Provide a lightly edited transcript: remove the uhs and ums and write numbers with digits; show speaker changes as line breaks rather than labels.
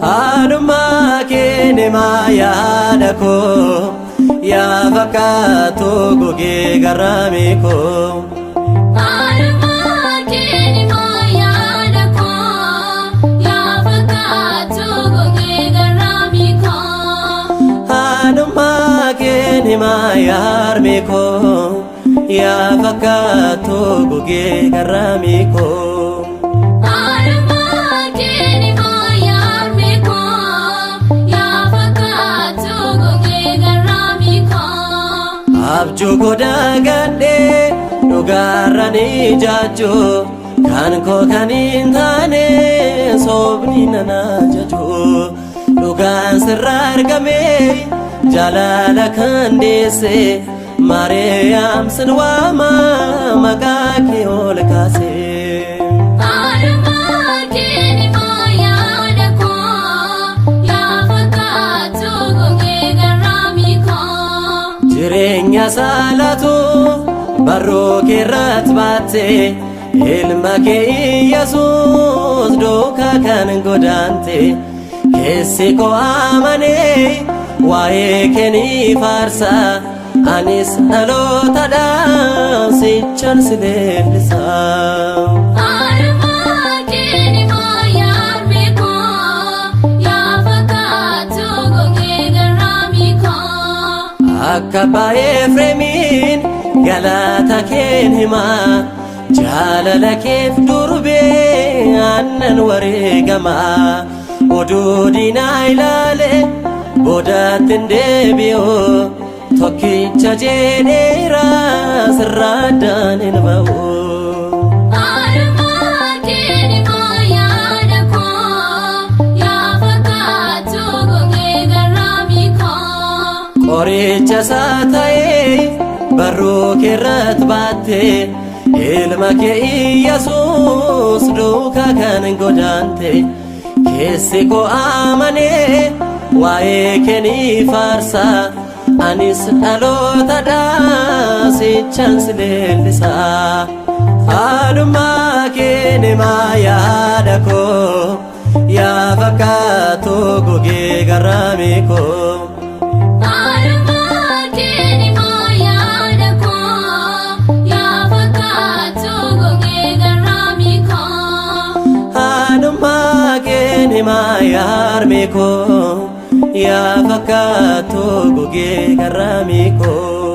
Haadhummaa kee nimaa yaada koo yaa fakkaatu gogee garraamii koo.
Haadhummaa kee nimaa yaada koo yaa fakkaatu gogee garraamii koo.
Haadhummaa kee nimaa yaarmee koo yaa fakkaatu gogee garraamii koo.
Haadhummaa kee nimaa yaarmee koo yaa fakkaatu gogee garraamii koo.
Abjuu godaa gadhee dhugaarra ni jaajjuu kan koo kan hin taane soobni nana jajuu dhugaan sirra argame jaalala kan deesse Maariyaam sin waama maqaa kee ol kaase.
Haadhummaa kee nimaa yaada koo yaa fakkaatu gogee garraamii koo.
Jireenya saalatu barruu keerratti baatte ilma kee Iyyasuus duukaa kan godaante keessi koo amanee waa'ee kee ni faarsa anis dhalootadhaan sichan si leellisa.
Haadhummaa kee nimaa yaarmee koo yaa fakkaatu gogee garraamii koo.
Akka abbaa Efreemiin galata keen himaa jaalala keef durbee aannan wareegamaa oduu diinaa ilaale boodatti hin deebi'u tokkicha jedheera sirraa addaan hin ba'u.
Haadhummaa kee nimaa yaada koo yaa fakkaatu gogee garraamii koo.
Qoricha isaa ta'ee barruu keerratti baatte ilma kee Iyyasuus duukaa kan godaante keessi koo amanee waa'ee kee ni faarsa anis dhalootadhaan sichan si leellisa. Haadhummaa kee nimaa yaada koo yaa fakkaatu gogee garraamii koo.
Haadhummaa kee nimaa yaada koo yaa fakkaatu gogee garraamii koo.
Haadhummaa kee nimaa yaarmee koo yaa fakkaatu gogee garraamii koo.